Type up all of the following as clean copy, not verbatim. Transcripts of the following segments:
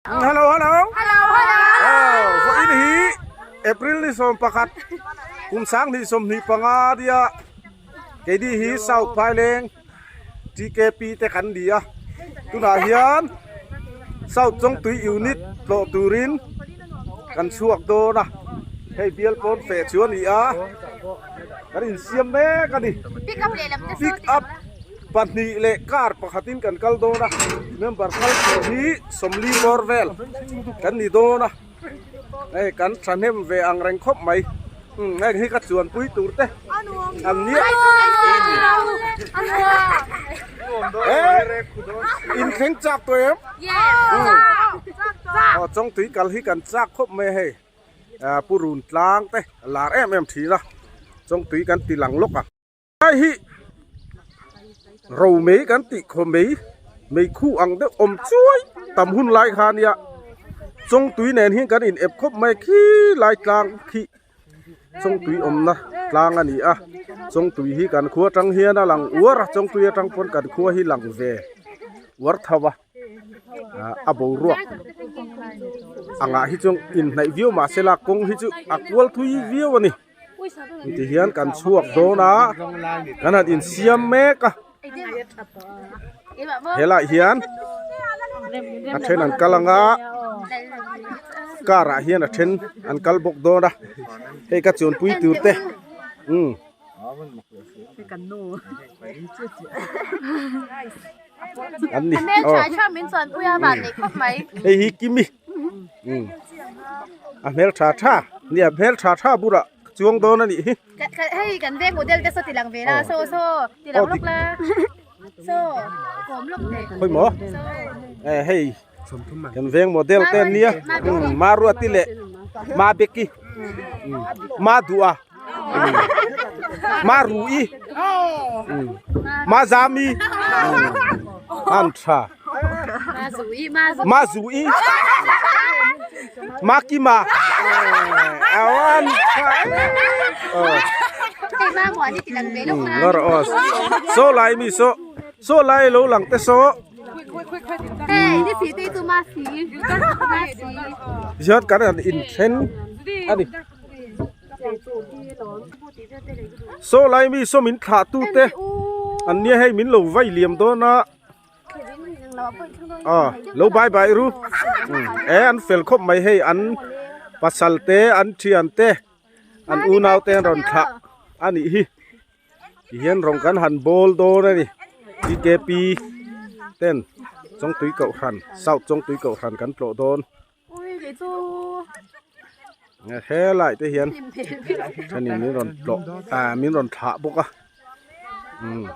Hello hello. Hello hello. Oh, vawiin hi April ni 11 kum 2025 dia keini hi South Phaileng TKP te kan ni a tunah hian South Chawngtui unit tlawh turin kan chhuak dawn a hei bial pawn feh chu a ni a kan insiam mek a ni Pick up lehlam te saw pick up pahnih leh car pakhatin kan kal dawn a member kal tawh hi sawmli bawr vel kan ni dawn a hei kan thahnem ve ang reng khawp mai umm heng hi ka chuanpui tur te an nia eh in thleng chak tawh em aw chawngtui kal hi kan chak khawp mai a hei ah purun tlang te a lar em em thin a chawngtui kan ti lang lawk ang. Lai hi ro mei kan tih khaw mei mei khu ang deuh awm chuai tam hun lai kha nia chawngtui nen hian kan in ep khawp mai khi lai tlang khi chawngtui awmna tlang a ni a chawngtui hi kan khua atang hian a lang uar a chawngtui atang pawn kan khua hi lang ve uar tho a ah a boruak angah hi chuan inhnaih viau mahse la kawng hi chu a kual thui viau a ni. Ti hian kan chhuak dawn a kan han insiam mek a helaiah hian a then an kal ang a car ah hian a then an kal bawk dawn a hei ka chuanpui tur te umm. An ni aw hei hi kimi. A hmel tha tha nia hmel tha tha bulah chuang dawn a nih hi. Hei kan veng model te saw ti lang ve la saw saw ti lang lawk la saw kawm lawk teh. Khawi maw eh hei kan veng model te an nia Maruati leh Mabeki Madua Marui Mazami an tha. Mazui Makima awan ngor aw so lai mi so so lai lo lang te so hian kan han inthen a ni saw lai mi saw min thlah tu te an nia hei min lo vai liam dawn a. Aw lo bai bai ru e an fel khawp mai hei an pasal te an thian te an unau te an rawn thlah a nih hi tihian rawng kan han bawl dawn a ni bkp ten chawngtui kohhran south chawngtui kohhran kan tlawh dawn helai te hian thenin min rawn tlawh ah min rawn thlah bawk a umm.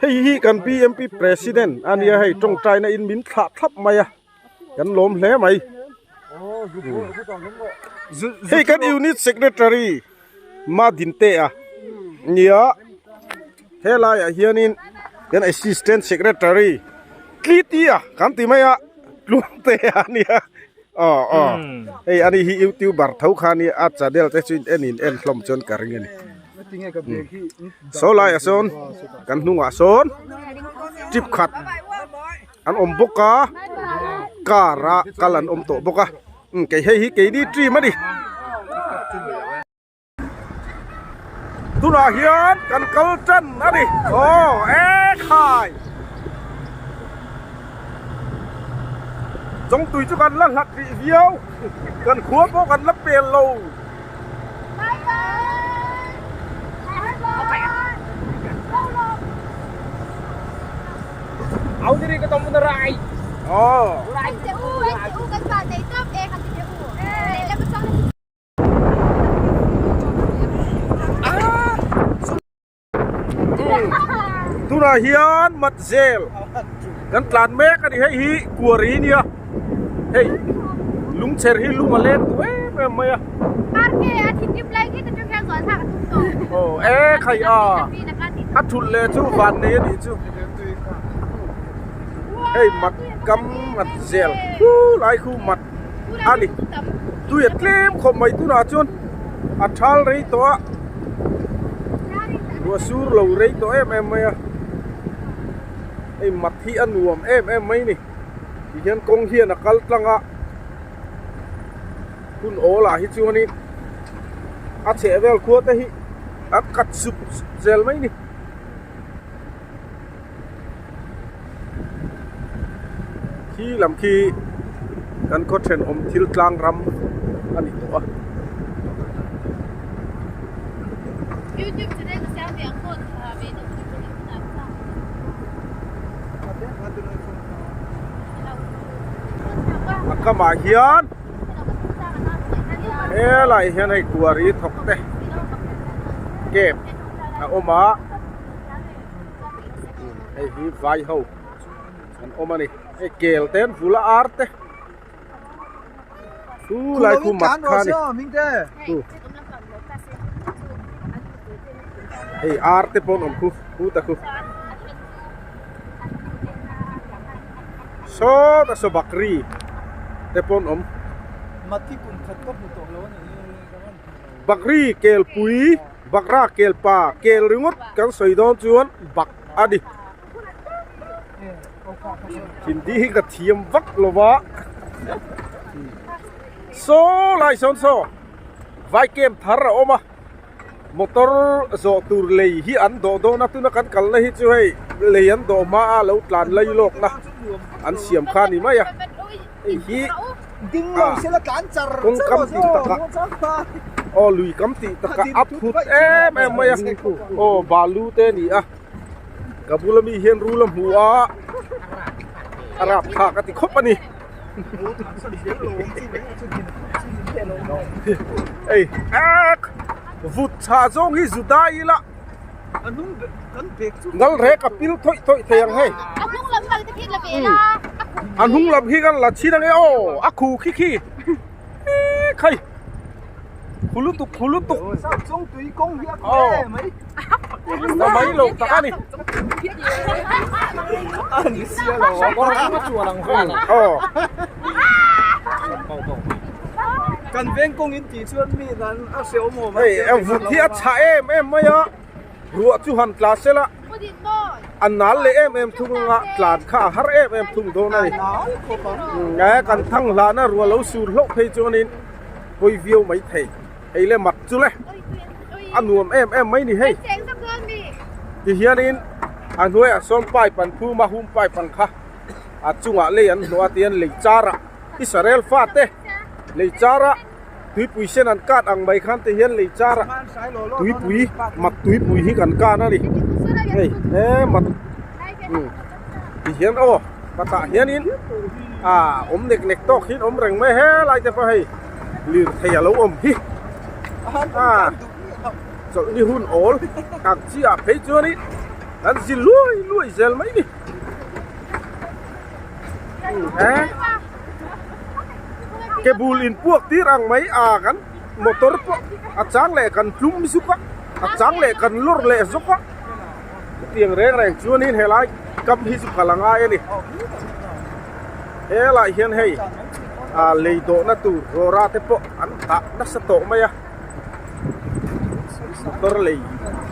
Hei hi kan BMP president a nia hei tawngtaina in min thlah thlap mai a kan lawm hle mai hei kan unit secretary Madinte a nia helaiah hianin kan assistant secretary Tlitia kan ti mai a Tluangte a nia aw aw hei ani hi youtuber tho kha ania a channel te chu in en in en hlawm chuan ka ring a ni. Saw laiah sawn kan hnungah sawn trip khat an awm bawk a car a kal an awm tawh bawk a umm kei hei hi keini team a ni tunah hian kan kal tan a ni aw e khai chawngtui chu kan la hlat rih viau kan khua pawh kan la pel lo. Tunah hian mat zel kan tlan mek a ni hei hi kuari a nia hei lungchher hi lung a let duh em em mai a aw e khai a a thulh leh chu van nei a nih chu hei mat kam mat zel khu lai khu mat a ni. Tui a tlem khawp mai tunah chuan a thal rei tawh a, ruah sur lo rei tawh em em mai a, hei mat hi a nuam em em mai ni tihian kawng hian a kal tlang a, hun awl ah hi chuanin a chheh vel khua te hi an kat sup sup zel mai ni. Khi lam khi kan khaw thenawm thil tlang ram a ni tawh a. A kamah hian helaiah hian hei kuari thawk te camp a awm a. Hei hi vai ho an awm a ni hei kel te an vul a ar te chu lai khu mat kha a ni chu hei ar te pawh an awm khu khu ta khu sawta saw bakri te pawh an awm. Bakri kelpui Bakra kelpa kel ringawt kan sawi dawn chuan bak a ni. Hindi hi ka thiam vak lo va. Saw lai sawn saw vai camp thar a awm a, motor zawh tur lei hi an dawh dawn a, tuna kan kalna hi chu hei lei an dawh hma a lo tlan lai lawkna an siam kha a ni mai a. Hei hi kawng kam tih takah aw lui kam tih takah a phut em em mai a aw balu te a ni a ka bula mi hian rul a hmu a a rapthlak a ti khawp a ni hei vut chhah zawng hi zu dai ila. Ngal rek a pil thawih thawih thei ang hei. A hnung lam hi kan la chhin ang e aw a khu khi khi khai khu lutuk khu lutuk aw na mai lo tak a ni aw Kan veng kawng in tih chuan mi nan a hreawm awm a. Hei vut hi a chhah em em mai a, ruah chu han tla sela a nal leh em em thung anga tlan kha a har em em thung dawn a ni. E kan thang hlahna ruah lo sur hlauh phei chuanin pawi viau mai thei. Hei le mat chu le a nuam em em mai ni hei. Tihianin a hnuaiah sawn pipe an phum a, hum pipe ang kha a chungah lei an hnawh a tihian lei charah Israel fate lei chara tuipui sen an kat ang mai khan te hian lei chara tuipui mat tuipui hi kan kan a ni hei he mat ti hian aw patah hianin ah awm nek nek tawk hian awm reng mai helai te pawh hei lirthei a lo awm hi ah chawlhni hun awl ang chi ah phei chuanin an zi luai luai zel mai ni. Ke bul in puak tir ang mai a kan motor pawh a chang leh kan tlum zuk a a chang leh kan lawr leh zawk a chutiang reng reng chuanin helai kam hi chu kal a ngai a ni helaiah hian hei ah lei dawhna tur rawra te pawh an dah nasa tawh mai a motor lei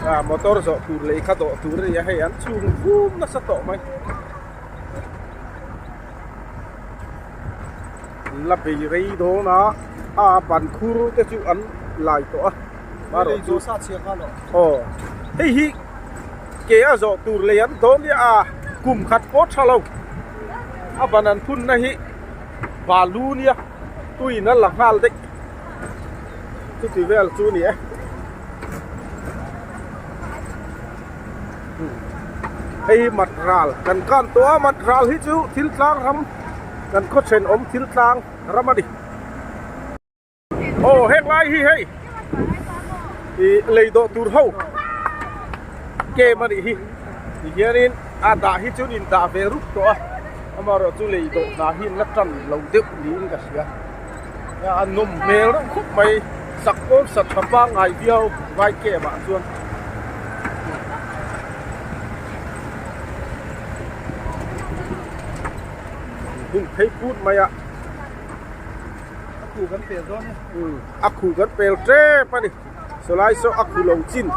ah motor zawh tur lei kha dawh tur a ni a hei an chhung vum nasa tawh mai. La bei rei dawn a a ban khur te chu an lai tawh a marawh chu aw hei hi ke a zawh tur lei an dawn nia a kum khat pawh tha lo a ban an phun na hi balu nia tuiin a la nghal daih chuti vel chu a ni e. Hei hi mat ral kan kan tawh a mat ral hi chu thil tlang ram kan khaw thenawm thil tlang ram a ni. Aw heng lai hi hei ih lei dawh tur ho kem a nih hi tihianin a dah hi chu in dah ve rup tawh a amaherawhchu lei dawh hna hi an la tan lo deuh niin ka hria. A nawm hmel reuh khawp mai sak pawn sa tha pangngai viau vai camp ah chuan hung phei put mai a. khu kan pel dawn e. Umm a khu kan pel tep a ni. Sawlai saw a khu lo chin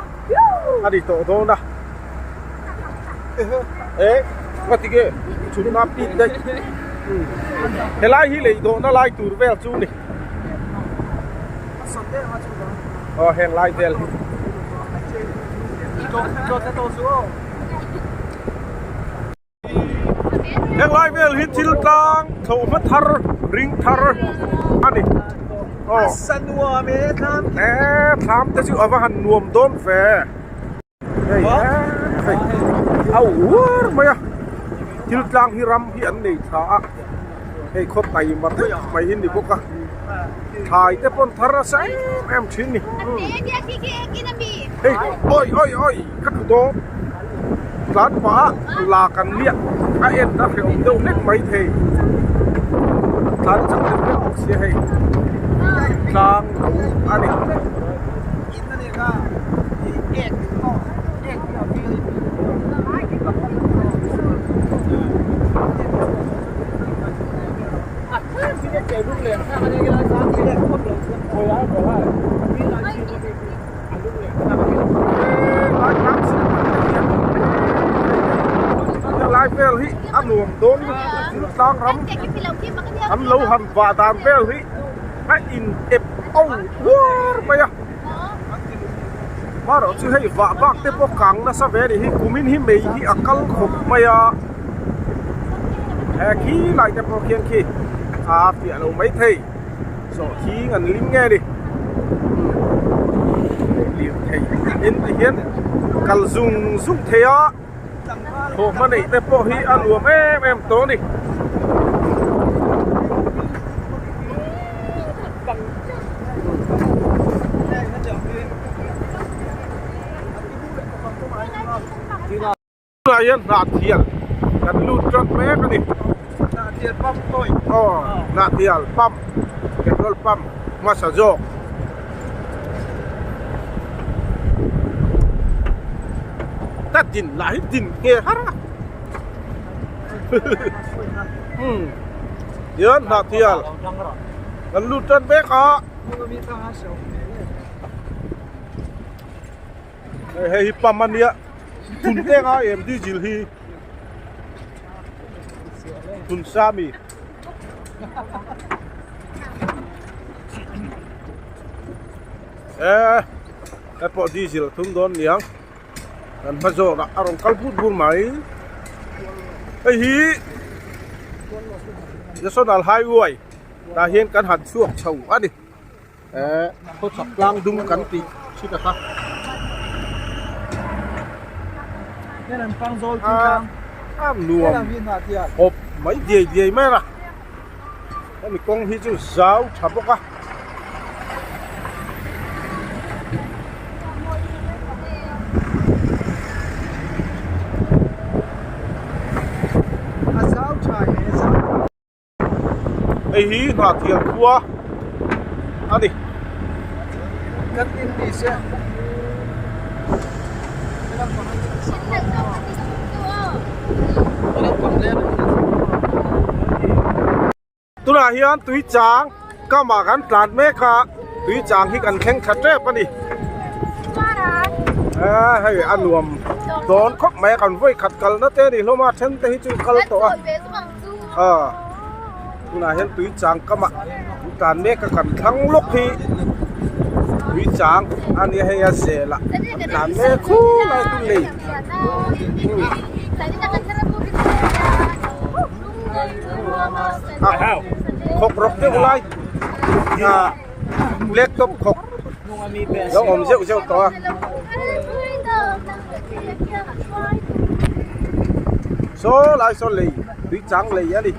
a ni tawh dawn a. Eh ngati nge thutna pit daih. Umm helai hi lei dawhna lai tur vel chu ni. Aw heng lai vel hi. Heng lai vel hi thil tlang thlawh hma thar ring thar a ni. Aw e thlam te chu a va han nuam dawn ve. Hei hei a uar mai a thil tlang hi ram hi an nei tha a hei khaw taima daih mai hi ni bawk a thlai te pawn thar nasa em em thin ni hei awi awi awi ka thu dawn tlan pah a la kan liah a en a hrehawm deuh hlek mai thei tlan chak deuh hlek bawk sia hei tlang lo a ni. Helai vel hi a nuam dawn lutuk tlang ram an lo han vah dan vel hi a in ep o uar mai a marawh chu hei vah bak te pawh kang nasa ve a nih hi kumin hi mei hi a kal khawp mai a he khi lai te pawh khian khi a fiah lo mai thei sawhthing an lim nge ni lirthei in ti hian kal zung zung thei a thawhhma neih te pawh hi a nuam em em tawh a ni. Tunah hian Hnahthial kan lut tan mek a ni. Hnahthial pump kawi. Aw Hnahthial pump petrol pump hmasa zawk. Ka din lah hi din nge har a. Umm hian Hnahthial kan lut tan mek a. Hei hi pump a nia thun teng a em diesel hi thun sa mi e he pawh diesel thun dawn niang kan hma zawk ah a rawn kal but bur mai hei hi national highway tah hian kan han chhuak chho a ni. Eh khawchhak tlang dum kan tih chi ta kha. A nuam hawp mai diai diai mai a hemi kawng hi chu zau tha bawk a. Hei hi Hnahthial khua a ni. Tunah hian tui chang kamah kan tlan mek a, tui chang hi kan thleng thla tep a ni. Ehh hei a nuam dawn khawp mai a kan vawi khat kalna te a ni hlawm a then te hi chu kal tawh a. Aw tunah hian tui chang kamah an tlan mek a kan thlang lawk hi tui chang a nia hei a zelah an tlan mek khur lai chu lei a khawk rawk deuh lai ah laptop khawk lo awm zeuh zeuh tawh a. Saw lai saw lei tui chang lei a ni.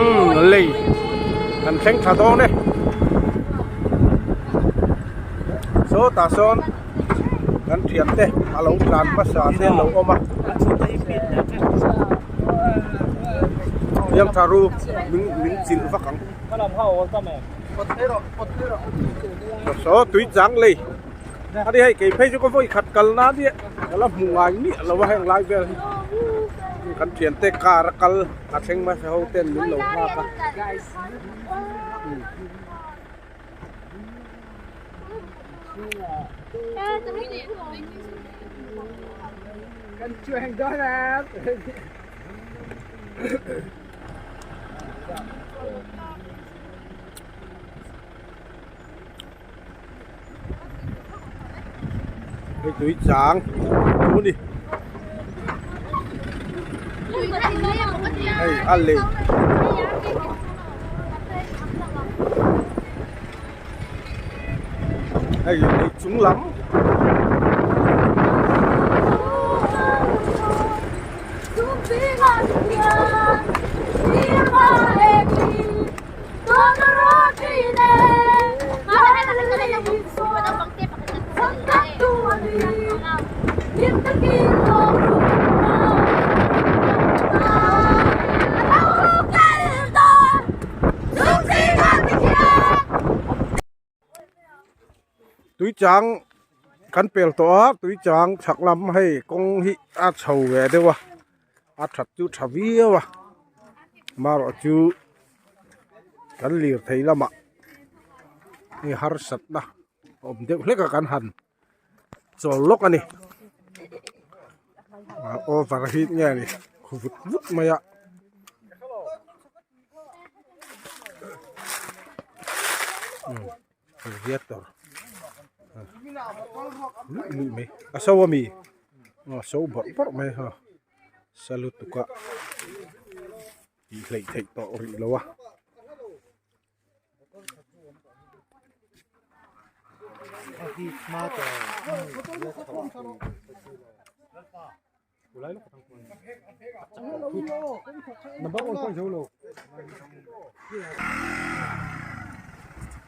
Umm lei kan thleng tha dawn e. Saw tah sawn kan thian te a lo tlan hmasa te an lo awm a. Hliam tha ru min min chilh vak ang. Saw tui chang lei a ni hei kei phei chu ka vawi khat kal na nia ka la hmu ngai miah lo a heng lai vel hi. Kan thiante car a kal a thleng hmasa ho ten min lo nghak a. Hei tui chang chu ni hei a lei hei lei chung lam. Tuichang kan pel tawh a tuichang chhak lam hei kawng hi a chho ve deuh a a that chu tha viau a marawh chu kan lirthei lamah hei harsatna awm deuh hlek a kan han chawl lawk a ni over heat nge ni khu vut vut mai a. Radiator luih luih mai a so ami a so bawrh bawrh mai ha sa lutuk a tih hleih theih tawh rih lo a.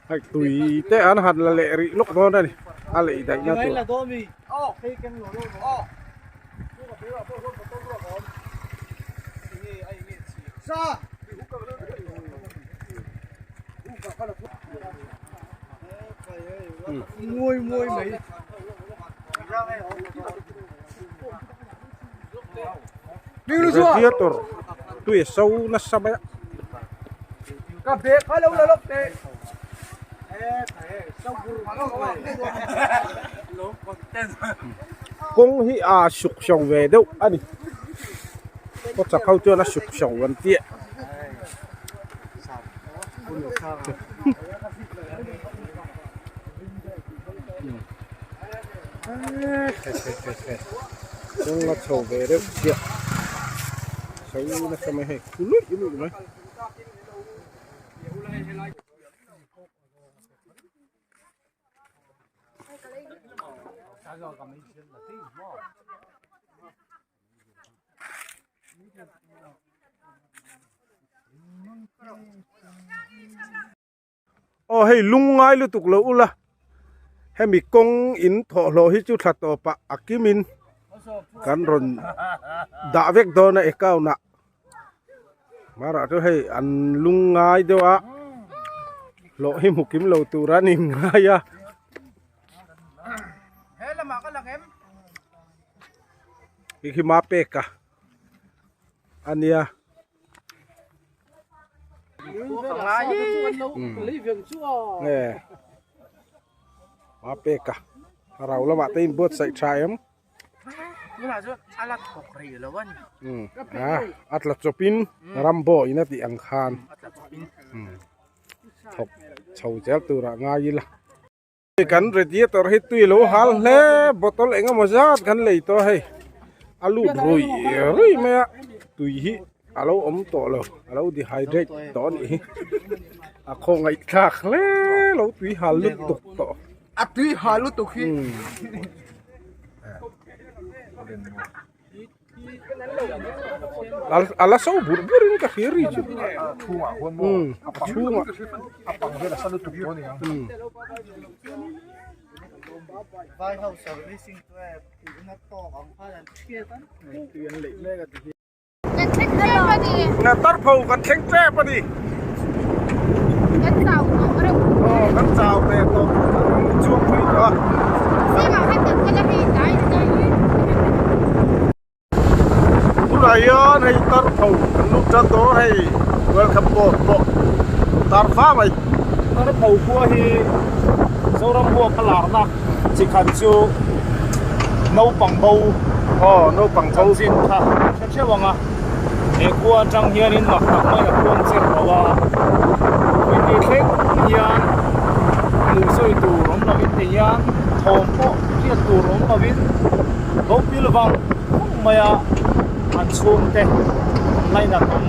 Hei tui te an han la leh rih lawk dawn a ni a lei daih na tur. Radiator tui a so nasa mai a. Kawng hi a suk sawng ve deuh a ni kawt chak ho chuan a suk sawng an tia. Kawng a chho ve deuh chiah chho nasa mai hei khu luih luih mai. Aw hei lungngai lutuk lo ula hemi kawng in thawh hlawh hi chu thla tawp ah a kim in kan rawn dah vek dawn a account ah marah chu hei an lungngai deuh a hlawh hi hmu kim lo tur an in ngai a. Hei hi mapek a ania. Nge mapek a a rau lamah te in buatsaih tha em. A tla chawpin rambo in a tih ang khan thawk chho zel turah ngai ila. Kan radiator hi tui lo hal hle bottle eng emaw zat kan lei tawh a hei a lut ruih ruih mai a tui hi a lo awm tawh lo a lo dehydrate tawh a nih hi a khawngaih thlak hle lo tui hal lutuk tawh a tui hal lutuk hi. A la so bur bur in ka hria ri chu a chhungah Tarpho kan thleng tep a ni. Kan chau tawh reuh. Aw kan chau ve tawh kan chhuak pui tawh a. Zingah khan kan kal a hei tlai tlai. Hun Tunah hian hei tar pho kan lut tan tawh a hei welcome board pawh tar fa mai. Tar pho khua hi Zoram huap a larna chi khat chu naupang bo aw naupang bo chanchin kha hre theuh ang a, he khua atang hianin mak tak mai a khuang cher lo a, mipui thleng hian hmuh sawi tur awm lovin ti hian thawm pawh hriat tur awm lovin bo pil vang vang mai a, an chhungte an lainat awm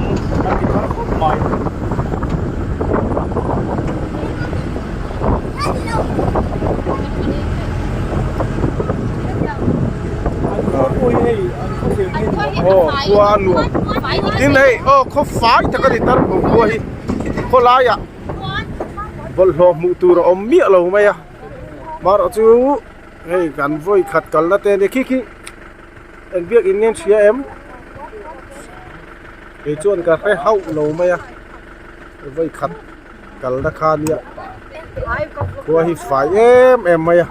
an ti thar khawp mai. An khua pawh hi hei an khaw thlir hi nuam a. Aw khua a nuam tin hei aw khaw fai tak a ni tar pho khua hi khawlaiah bawlhhlawh hmuh tur a awm miah lo mai a marawh chu hei kan vawi khat kalna te ania khi khi eng biak in nge an hria em kei chuan ka hre hauh lo mai a vawi khat kalna kha ania khua hi fai em em mai a.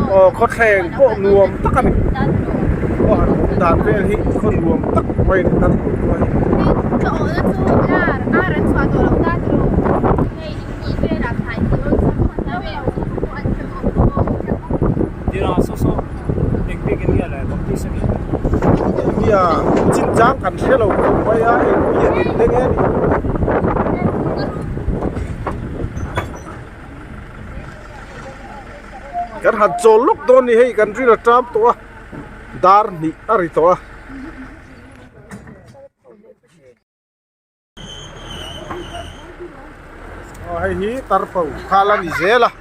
Aw khawthleng pawh nuam tak a ni aw han awm dan vel hi khaw nuam tak mai a ni tan tur pawh hi. Nia chinchang kan hre lo khawp mai a eng pian in te nge ni. Kan han chawl lawk dawn ni hei kan ril a ṭam tawh a dar hnih a ri tawh a. Aw hei hi tarpho kha la ni zel a.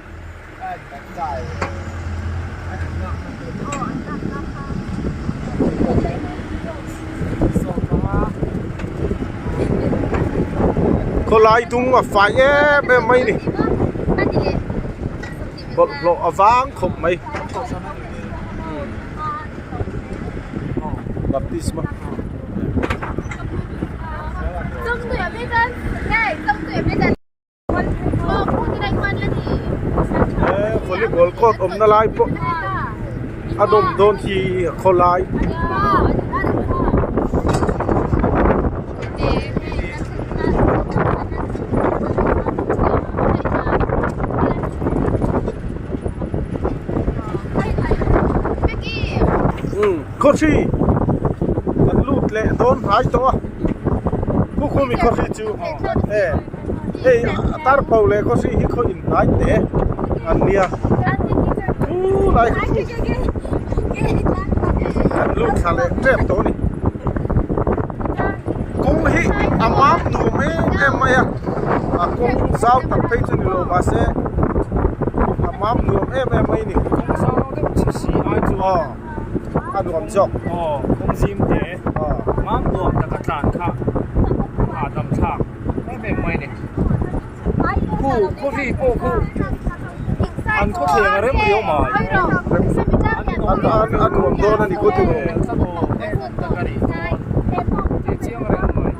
Khawlai dung a fai em em mai a ni bawlhhlawh a vang khawp mai baptisma. Volleyball court awmna lai pawh a dawm dawn hi a khaw lai. Khawhri kan lut leh dawn hnai tawh a Khukhumi khawhri chu e hei tar pho leh khawhri hi khaw in hnai teh an nia chu lai kha chu kan lut thla leh tep tawh a ni kawng hi a mam nuam em em mai a a kawng zau tak phei chu ni lo mahse a mam nuam em em mai a ni. A nuam zawk. Aw, kawng zim te mam nuam taka tlan kha hahdam thlak em em mai a ni. Khu khaw ri pawh khu an khaw thleng a rem riau mai. A nuam dawn a ni khaw tur. Tak a ni. Tih chiang reng mai.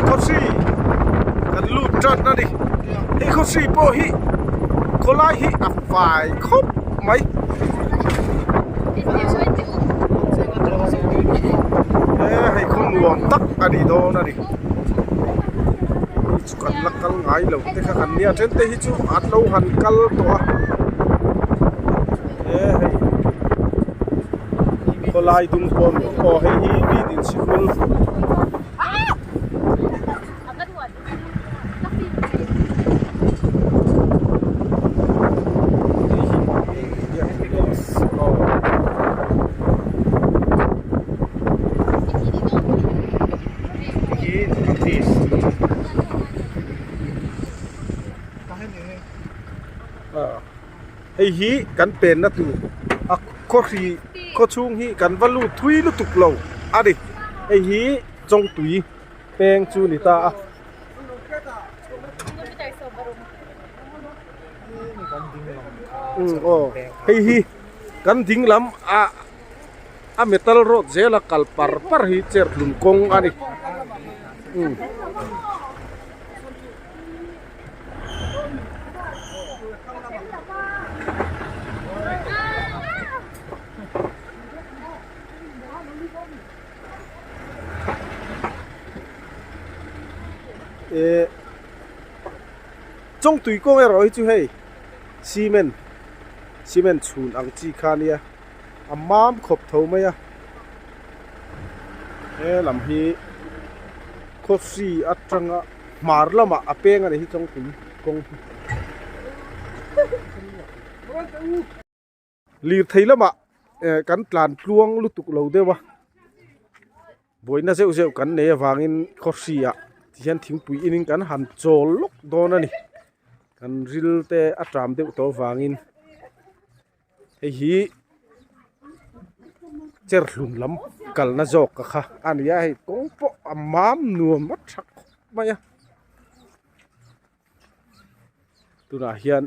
Khawhri kan lut tan a ni hei khawhri pawh hi khawlai hi a fai khawp mai he hei khaw nuam tak a ni dawn a ni hei chu kan la kal ngai lo te kha kan nia then te hi chu an lo han kal tawh a he hei. Khawlai dung pawh a aw hei hi mi din sikul Hei hi kan penna tur a khawhri khaw chhung hi kan va lut thui lutuk lo a ni hei hi chawngtui peng chu ni ta a. Umm aw hei hi kan ding lam ah. A metal road zela kal par par hi cherhlun kawng a ni. Umm. Eh Chawngtui kawng erawh hi chu hei cement cement chhun ang chi kha ania a mam khawp tho mai a he lam hi khawhri atanga hmar lamah a peng a ni hi Chawngtui kawng hi. Lirthei lamah eh kan tlan tluang lutuk lo deuh a buaina zeuh zeuh kan nei avangin khawhri ah tihian thingpui in kan han chawl lawk dawn a ni kan ril te a ṭam deuh tawh avangin hei hi cherhlun lam kalna zawk ka kha a ni a hei kawng pawh a mam nuam a tha khawp mai a. Tunah hian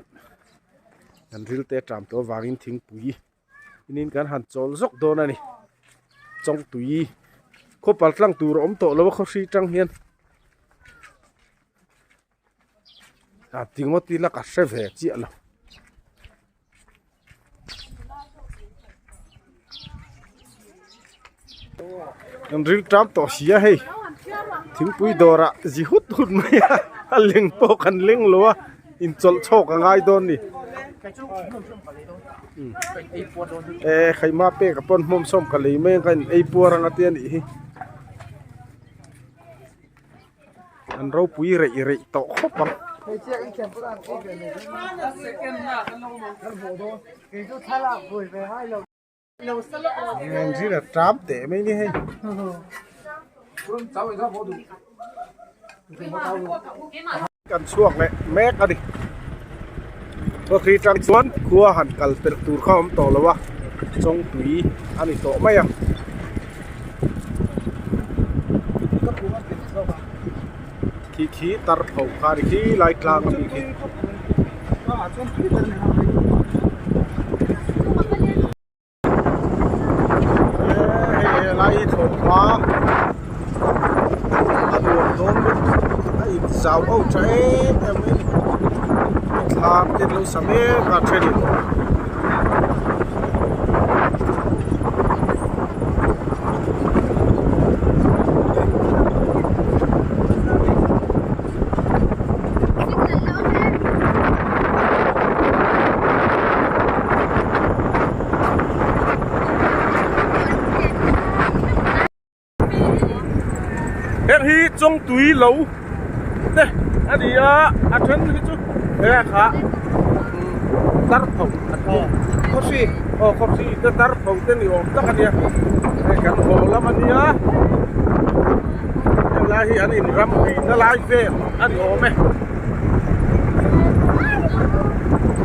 kan ril te ṭam tawh avangin thingpui inin kan han chawl zawk dawn a ni Chawngtui khaw pal tlang tur a awm tawh lo a khaw hri tang hian a ti ngawt ila ka hre ve chiah lo. Kan ril ṭam tawh si a hei thingpui dawrah zi hut hut mai a a leng pawh kan leng lo a inchawlh chhawk a ngai dawn a ni eh khaihma pek a pawn hmawm sawm ka lei mai ang ka in ei puar ang a tia nih hi an ropui reih reih tawh khawp ang. An zir a ṭam teh mai ni hei. Kan chhuak leh mek a ni. Khawthli tang chuan khua han kal pelh tur kha a awm tawh lo a, Chawngtui a ni tawh mai a. Khi khi tar pho kha a ni khi lai tlang a mi khi. Hei helai hi thlawhhma a nuam dawn lutuk a in zau ho tha em em mai a ni thlam te an lo sa mek a thenin. Heng hi Chawngtui lo te a ni a a then hi chu he kha tar pho a ni khawhri aw khawhri te tar pho te ni awm tak a nia hei kan haw lam a nia helai hi an inram rihna lai vel a ni awm e.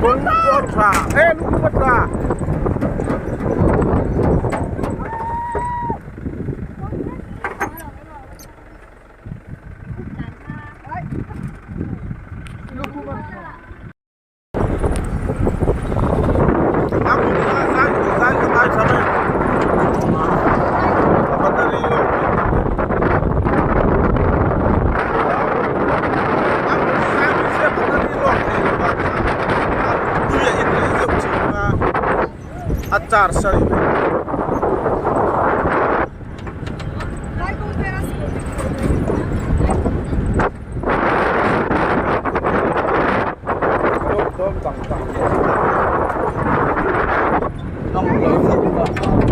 Kawng pawh a tha e lung a tha. A char sa ni.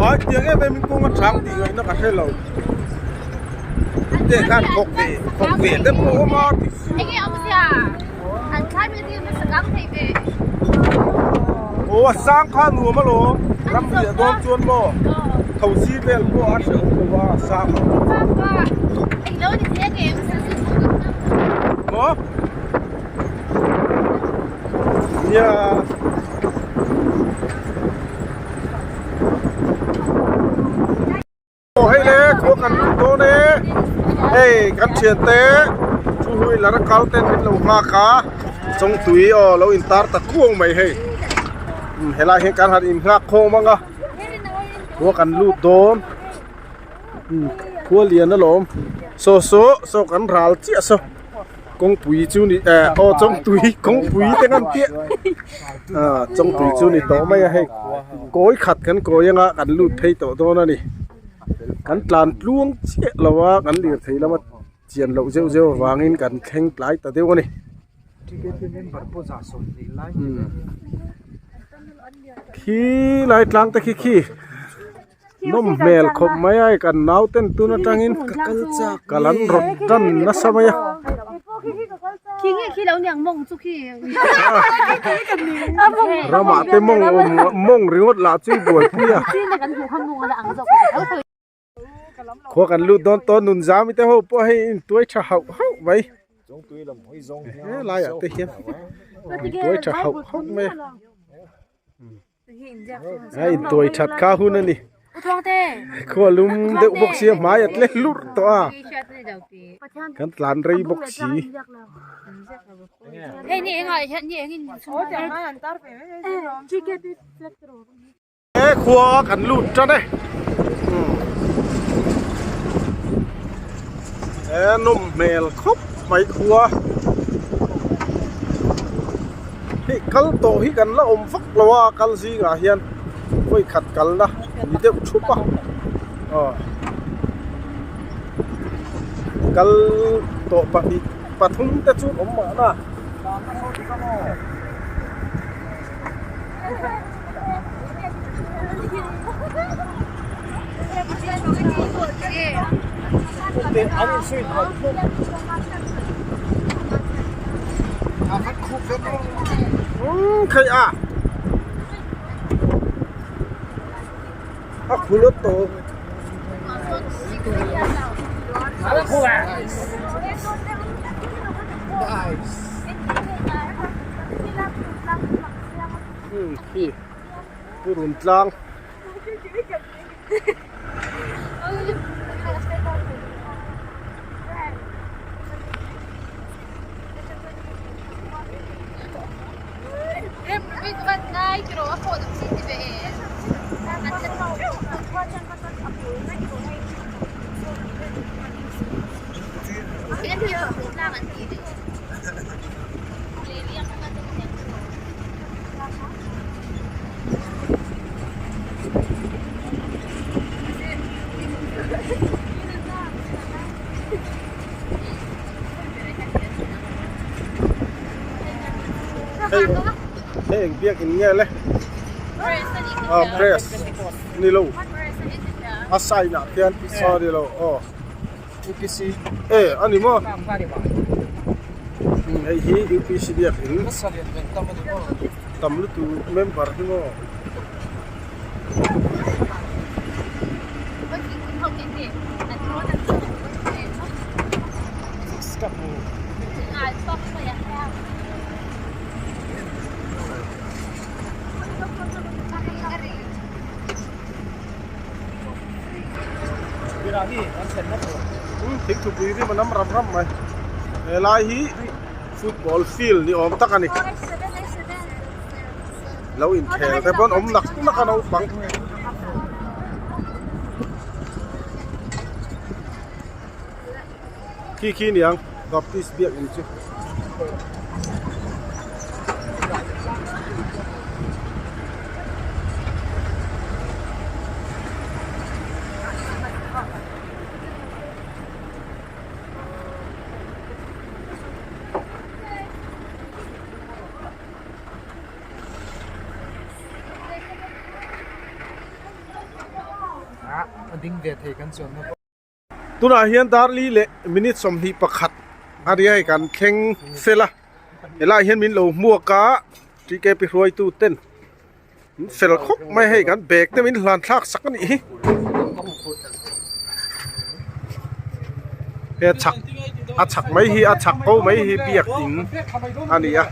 Ai tiang em em in kawng a chang tih ngaihna ka hre lo te khan thawk ve thawk ve te pawh a awm a ti Enge awmzia an thlai mai te nasa kang thei ve. Aw a sang kha nuam alawm ram riah dawn chuan maw thosi vel pawh a hrehawm lo a sang a. Maw. Nia. Aw hei le khua kan lut dawn e hei kan thian te thu hui lar a kal ten min lo nghak a Chawngtui aw lo in tar ta kuang mai hei helai hian kan han in nghak khawm ang a. Khua kan lut dawn khua lian alawm saw saw saw kan ral chiah saw kawngpui chu ni eh aw chawngtui kawngpui te ngan chiah ah chawngtui chu ni tawh mai a hei kawi khat kan kawi anga kan lut phei tawh dawn a ni kan tlan tluang chiah lo a kan lirthei lama chian loh zeuh zeuh avangin kan thleng tlai ta deuh a ni. Khi lai tlang te khi khi nawm hmel khawp mai a hei kan nau ten tun atangin kal an rawt tan nasa mai a. Ramah te mawng awm mawng ringawt lah chu i buaipui a. Khua kan lut dawn tawh nun zam te ho pawh hei in tuai tha hauh hauh mai he laiah te hian in tuai tha hauh hauh mai a in tuai that kha hun a ni khua lum deuh bawk sia hmai a tle hlurh tawh a kan tlan rei bawk si. He khua kan lut tan e he nawm hmel khawp mai khua hei kal tawh hi kan la awm vak lo a kal zingah hian vawi khat kalna ni deuh thup a aw kal tawh pahnih pathum te chu awm mahna. Khaih a a khul a tawp. Khi purun tlang. Hei hei eng biak in nge le ah press ni lo a sign ah khian a ni lo aw. UPC e a ni maw hei hi UPC biak in tam lutuk member hi maw. Thingthupui rim a nam ram ram mai helai hi football field ni awm tak a ni lo inkhel te pawn awm nak nak a naupang khi khi niang baptist biakin chu. Tunah hian Darli leh minute 21 a nia hei kan thleng fel a helaiah hian min lo hmuak a TKP hruaitu ten an fel khawp mai hei kan bag te min hlan thlak sak a nih hi he chhak a chhak mai hi a chhak ko mai hi biak in a ni a.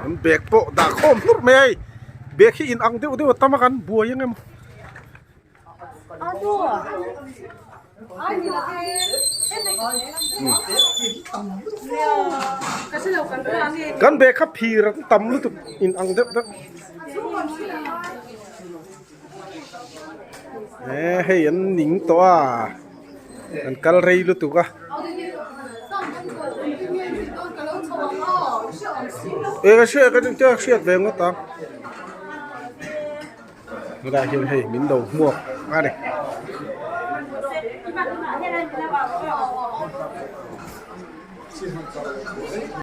An bag pawh dah khawm hlurh mai a hei bag hi in ang deuh deuh a tam a kan buai ang em. Kan bag kha phir an tam lutuk in ang deuh deuh. Eh hei an ning tawh a an kal rei lutuk a. Eh ka hriat ka hriat ve ngawt ang. Helai hian hei min lo hmuak a ni.